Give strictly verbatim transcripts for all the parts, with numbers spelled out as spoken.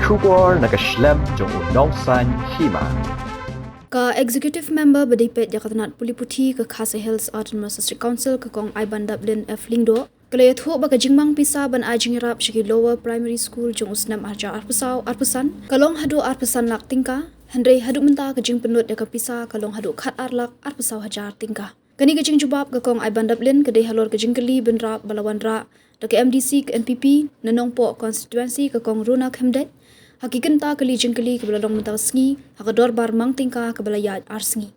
Khubor na ka shlem jong u nongsan hima. Ka Executive Member ba dei peit ïa ka tnat pule puthi ka Khasi Hills Autonomous District Council ka Kong Aibandablin F Lyngdoh ka la ïathuh ba ka jingmang pisa ban ai jingïarap sha ki lower primary school jong u snem arhajar arphew saw arphew san ka long haduh arphew san lak tyngka, hynrei haduh mynta ka jingpynlut ïa ka pisa ka long haduh khatar lak arphew saw hajar tyngka. Kane ka jingjubab ka Kong Aibandablin ka dei halor ka jingkylli bynrap ba la wanrah da ka M D C ka N P P na Nongpoh constituency ka Kong Runa Khymdeit ha ki kynta kylli jingkylli kaba la long mynta ka sngi ha ka dorbar mang tyngka kaba la ïaid ar sngi.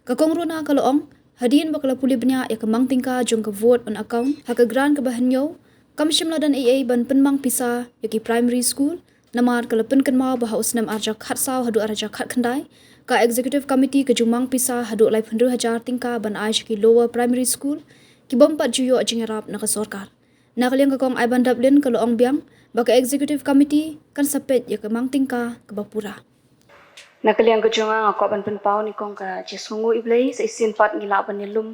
Ka Kong Runa ka la ong, hadien ba ka la pule bniah ïa ka mang tyngka jong ka vote on account ha ka grant kaba hynñiew, kam shym la don ei ei ban pynmang pisa ïa ki primary school, namar ka la pynkynmaw ba ha u snem arhajar khatsaw haduh arhajar khatkhyndai ka Executive Committee ka ju mang pisa haduh laiphew hynriew hajar tyngka ban ai sha ki lower primary school ki bym pat ju ïoh jingïarap na ka sorkar. Na ka liang ka Kong Aibandablin ka la ong biang ba ka Executive Committee kan sa peit ïa ka mang tyngka kaba pura. Na ka liang ka jong nga, nga kwah ban pynpaw nyngkong ka jingsngewnguh ïa U Blei, sa shisien pat ngi lah ban ïalum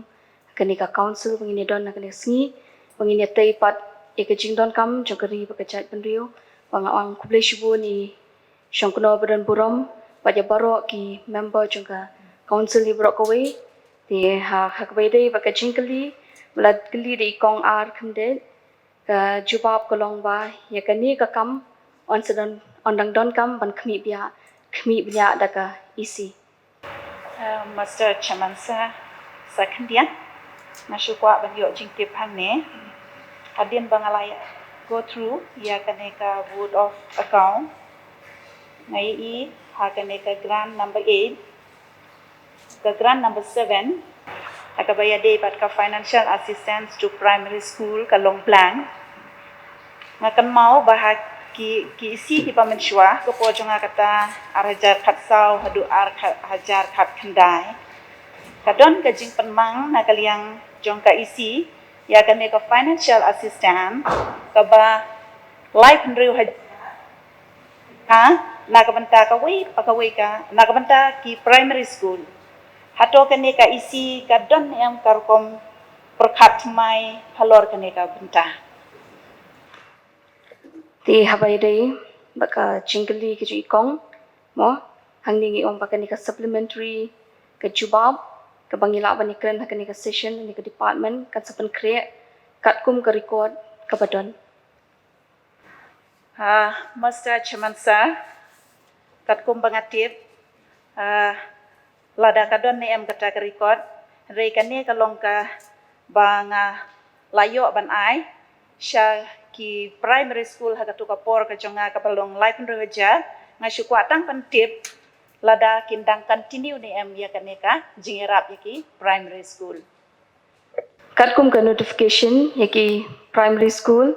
ha kane ka council ba ngin ïadon ha kane ka sngi, ba ngin ïatei pat ïa ka jingdonkam jong ka ri bad ka jaitbynriew. Ba nga ong khublei shibun ïa i Shongknor badonburom bad ïa baroh ki member jong ka council hi baroh kawei. Te ha, ha kaba ïadei bad ka jingkylli ba la kylli da i Kong R Khymdeit, ka jubab ka long ba ïa kane ka kam yn sa don, yn dang donkam ban khmih bniah, khmih bniah da ka E C. Uh, Mister Chairman Sir, sa khyndiat nga shu kwah ban ïoh jingtip hangne. Hadien ba nga la go through ïa kane ka vote of account, nga ïohi ha kane ka grant number eight, ka grant number seven, ha kaba ïadei bad ka financial assistance to primary school ka long blank. Nga kynmaw ba ha ki, ki E C kiba mynshuwa, ka por jong nga kata arhajar khatsaw haduh arhajar khatkhyndai, ka don ka jingpynmang na ka liang jong ka E C ïa kane ka financial assistance kaba laiphew hynriew hajar ha, na ka bynta kawei pa kawei ka, na ka bynta ki primary school. Hato kane ka E C ka don em ka rukom pyrkhat thymmai halor kane ka bynta? Te haba ïadei bad ka jingkylli ka jong i Kong, mo, hangne ngi ong ba kane ka supplementary ka jubab kaba ngi lah ban ïakren ha kane ka session, kane ka department kan sa pynkhreh katkum ka record kaba don. Ah, Mister Chairman Sir, katkum ba nga tip, ah, lada ka don ne em kata ka record, hynrei kane ka long kaba nga la ïoh ban ai sha ki primary school ha kato ka por ka jong nga kaba long laiphew hynriew hajar, nga shu kwah tang ban tip lada kin dang continue ne em ïa kane ka jingïarap ïa ki primary school. Katkum ka notification ïa ki primary school,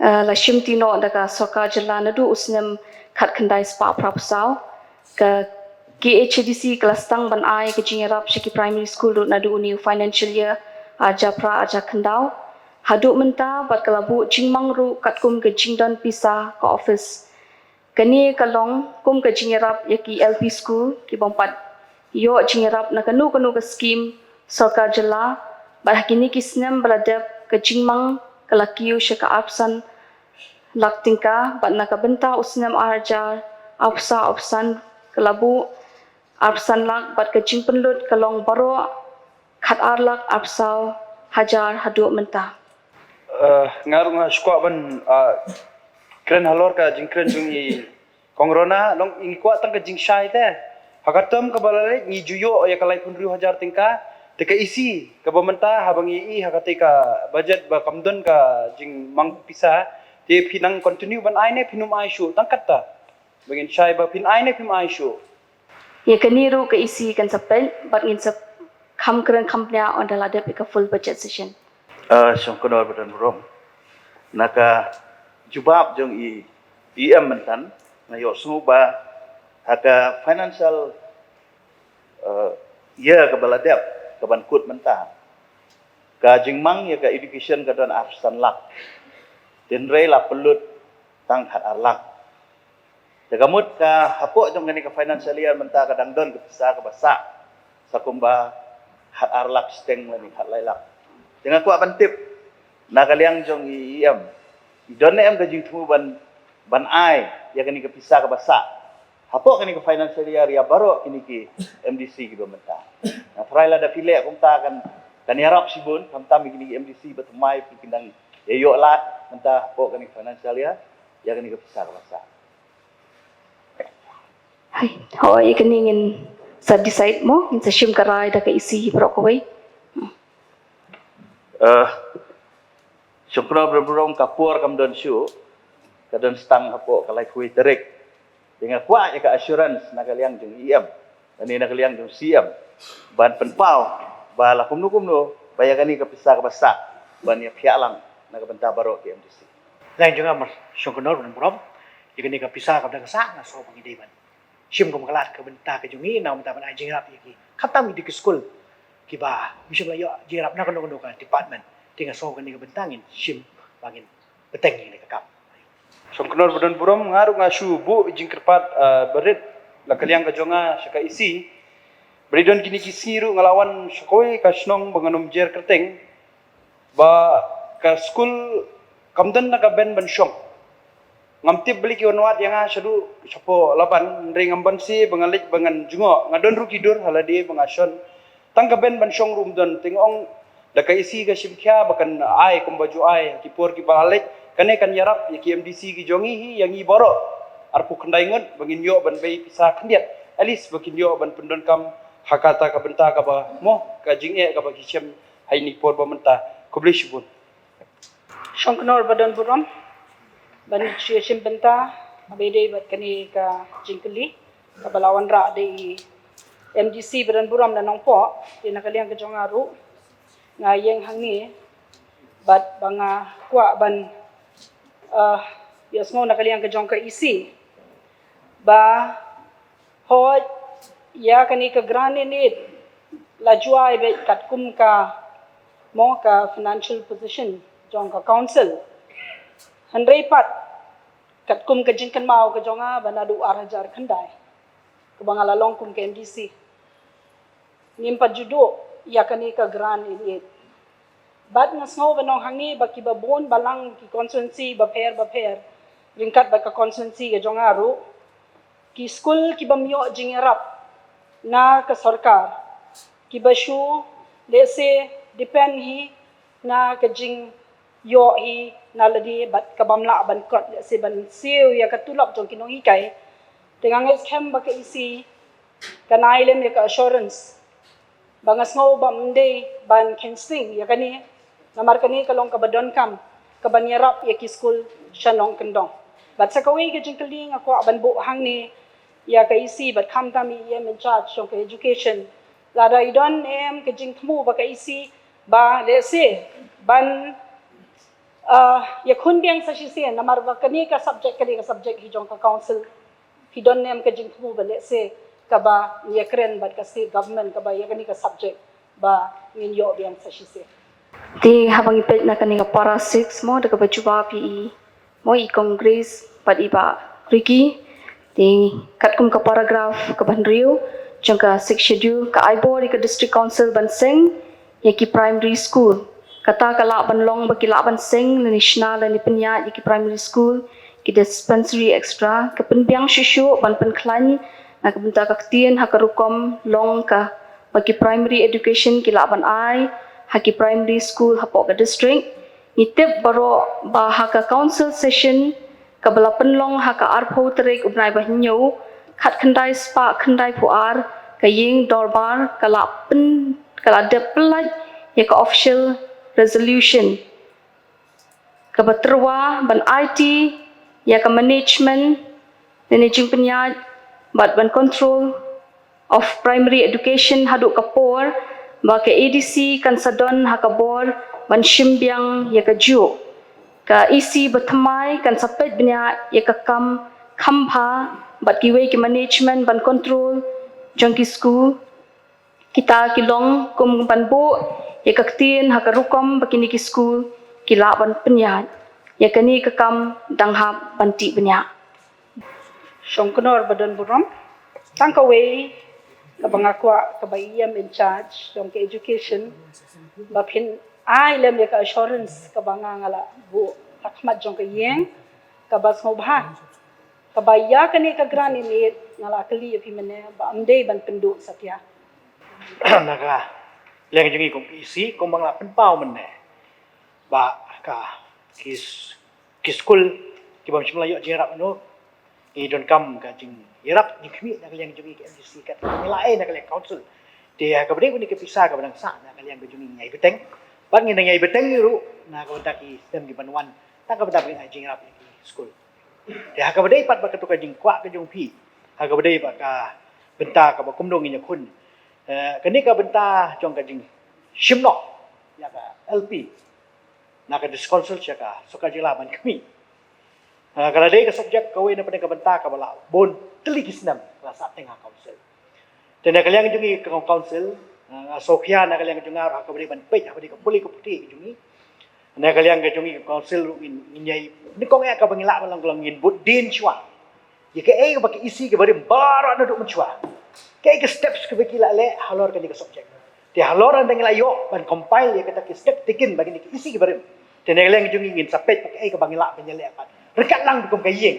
eh, la shimti noh da ka sorkar jylla naduh u snem khatkhyndai spah phra phew saw, ka K H A D C ka la sdang ban ai ka jingïarap sha ki primary school ruh naduh u new financial year arhajar phra arhajar khyndai haduh mynta, bad ka la buh jingmang ruh katkum ka jingdon pisa ka office. Kane ka long kum ka jingïarap ïa ki L P school ki bym pat ïoh jingïarap na kano kano ka skim sorkar jylla, bad ha kine ki snem ba la dep ka jingmang ka la kiew sha ka arphew san lak tyngka, bad na ka bynta u snem arhajar arphew saw arphew san ka la buh arphew san lak, bad ka jingpynlut ka long baroh khatar lak arphew saw hajar haduh mynta. Eh, nga ruh nga shu kwah ban, ah, kren halor ka jingkren jong i Kong Rona, long ngi kwah tang ka jingshai te. Ha ka term kaba la leit ngi ju ïoh ïa ka laiphew hynriew hajar tyngka, te ka E C kaba mynta haba ngi ïohi ha kata ka budget ba kam don ka jingmang pisa, te phi nang continue ban ai ne phin ym ai shuh, tang kata. Ba ngin shai ba phin ai ne phim ai shuh. Ïa kane ruh ka E C kan sa peit bad ngin sa kham kren kham bniah ynda la dep ïa ka full budget session. Ah, Shongknor badonburom. Na ka jubab jong i E M mynta, nga ïohsngew ba ha ka financial, eh, year kaba la dep, kaban kut mynta, ka jingmang ïa ka education ka don arphew san lak. Hynrei la pynlut tang khatar lak. Te ka mut ka hapoh jong kane ka financial year mynta ka dang don ka pisa kaba sah sa kumba khatar lak shiteng lane khatlai lak. Te nga kwah ban tip na ka liang jong i E M, i don ne em ka jingthmu ban ban ai ïa kane ka pisa kaba sah hapoh kane ka financial year ïa baroh kine ki M D C kiba mynta. Nga tharai lada phi leh kumta kan, kan ïarap shibun, khamtam ïa kine ki M D C ba thymmai phi kin dang ïa ïoh lad mynta hapoh kane ka financial year ïa kane ka pisa kaba sah. Hai, hooid, ïa kane ngin sa decide mo, ngin sa shim ka rai da ka E C baroh kawei. Uh, Shongknor Brenburom, ka por kam don shuh, ka don stang hapoh ka laiphew tarik. Te nga kwah ïa ka assurance na ka liang jong E M, lane na ka liang jong C M, ban pynpaw ba la kumno kumno ba ïa kane ka pisa kaba sah ban ïa phiah lang na ka bynta baroh ki M D C. Liang jong nga, Shongknor Brenburom, ïa kane ka pisa kaba dang sah nga sngew ba ngi dei ban shim kum ka lad ka bynta ka jong ngi, na ka bynta ban ai jingïarap ïa ki, khamtam ïa ki skul kiba ym shym la ïoh jingïarap na kano kano ka department. Te nga sngew kane ka bynta ngin shim ba ngin bteng ïa kane ka kam. Shongknor Brenburom, nga ruh nga shu buh jingkyrpad, uh, barit na ka liang ka jong nga sha ka E C. Ba ri don kine ki sngi ruh nga la wan sha kawei ka shnong ba ngan ym jer kyrteng, ba ka skul kam don na ka ben ban shong. Ngam tip balei ki wan wad ïa nga shaduh shapoh Laban, hynrei ngam banse ba nga leit ba ngan jngoh, nga don ruh ki dur ha lade ba nga shon. Tang ka ben ban shong ruh ym don. Te nga ong da ka E C ka shim khia ba kan ai kumba ju ai ha ki por kiba la leit. Kane kan ïarap ïa ki M D C ki jong ngi hi, ïa ngi baroh arphew khyndai ngut, ba ngin ïoh ban bei pisa khyndiat, at least ba kin ïoh ban pyndonkam ha kata ka bynta kaba mo, ka jingeh kaba ki shem ha ine i por ba mynta. Khublei shibun. Shongknor ba don burom ban shu ïashim bynta, haba ïadei bad kane ka jingkylli kaba la wanrah da i M D C ba don burom na Nongpoh. Te na ka liang ka jong nga ruh, nga ïeng hangne bad ba nga kwah ban, uh, ïohsngew na ka liang ka jong ka E C ba hooid, ïa kane ka grant in aid la ju ai beit katkum ka, mo, ka financial position jong ka council. Hynrei pat katkum ka jingkynmaw ka jong nga, ba naduh ar hajar khyndai kaba nga la long kum ka M D C, ngim pat ju duh ïa kane ka grant in aid. Bad nga sngew ba nong hangne ba kiba bun balang ki constituency bapher bapher, ryngkat bad ka constituency ka jong nga ruh, ki skul ki bym ïoh jingïarap na ka sorkar, kiba shu, let's say, depend hi na ka jingïoh hi na lade bad ka bym lah ban kot, let's say, ban siew ïa ka tulop jong ki nonghikai. Te nga ngeit skhem ba ka E C kan ai lem ïa ka assurance. Ba nga sngew ba ym dei ban kheiñ sting ïa kane, namar kane ka long kaba donkam kaban ïarap ïa ki skul sha nongkyndong. Bad sa kawei ka jingkylli nga kwah ban buh hangne ïa ka E C bad khamtam i E M in charge jong ka education, lada i don em ka jingthmu ba ka E C ba, let's say, ban, uh, ïakhun biang sa shisien, namar ba kane ka subject ka dei ka subject hi jong ka council. Phi don ne em ka jingthmu ba, let's say, kaba ngin ïakren bad ka state government kaba ïa kane ka subject ba ngin ïoh biang sa shisien? Te haba ngi peit na kane ka para six mo, da kaba jubab ïa i mo, i Kong Grace bad i Bah Ricky. Te katkum ka paragraph kaba hynriew jong ka Sixth Schedule, ka ai bor ïa ka District Council ban seng ïa ki primary school. Kata ka lah ban long ba ki lah ban seng lane shna lane pynïaid ïa ki primary school, ki dispensary extra. Ka pynbiang shuh shuh ban pynkhlaiñ na ka bynta ka ktien ha ka rukom long ka ba ki primary education ki lah ban ai ha ki primary school hapoh ka district. Ngi tip baroh ba ha ka council session kaba la pynlong ha ka arphew tarik u bnai ba hynñiew, khatkhyndai spah khyndaiphew ar, ka ïing dorbar ka la pyn, ka la dep pyllait ïa ka official resolution kaba tyrwa ban aiti ïa ka management, managing pynïaid bad ban control of Primary Education haduh ka por ba ka A D C kan sa don ha ka bor ban shim biang ïa kajuh. Ka E C ba thymmai kan sa peit bniah ïa ka kam kham bha bad kiwei ki management ban control jong ki skul. Kita ki long kum ban buh ïa ka ktien ha ka rukom ba kine ki skul ki lah ban pynïaid. Ïa kane ka kam dang hap ban tih bniah. Shongknor ba don burom, tang kawei kaba nga kwah, kaba E M in charge jong ka education, ba phin ai lem ïa ka assurance kaba nga nga la buh ha khmat jong ka ïing, Kaba sngewbha, kaba ïa kane ka grant in aid nga la kylli ïa phi mynne ba ym dei ban pynduh satia. Na ka liang jong ngi kum ka E C, kum ba nga la pynpaw mynne ba ka ki, ki skul ki bym shym la ïoh jingïarap, ngi donkam ka jingïarap jingkhmih na ka liang jong ngi ka M D C, kat ngi la ai na ka liang council. Te ha kaba dei kane ka pisa kaba dang sah na ka liang ka jong ngi, ngi ïai bteng, bad ngi dang ïai bteng ruh na ka bynta ki snem ki ban wan, na ka bynta ba ngin ai jingïarap ïa ki skul. Te ha kaba dei pat bad kato ka jingkwah ka jong phi, ha kaba dei bad ka bynta kaba kumno ngin ïakhun, eh, kane ka bynta jong ka jingshim noh ïa ka L P na ka District Council sha ka Sorkar Jylla ban khmih. Eh, ka la dei ka subject kawei na pdeng ka bynta kaba la bun tylli ki snem la sahteng ha council. Te na ka liang jong ngi ka council, eh, nga sngewkhia na ka liang jong nga ruh ha kaba dei ban peit ha kaba dei ka pule ka pule ka jong ngi. Na ka liang ka jong ngi ka council ruh ngin, ngin ïai nyngkong ïa kaba ngi lah ban long, ka long ngin bud dien shuwa ïa kaei kaba ka E C kiba rim baroh naduh mynshuwa, kaei ka steps kaba ki la leh halor kane ka subject. Te halor hynda ngi la ïoh ban compile ïa kata ki step taken by kine ki E C kiba rim, te na ka liang jong ngi ngin sa peit ba kaei kaba ngi lah ban ïaleh pat ryngkat lang kum ka ïing.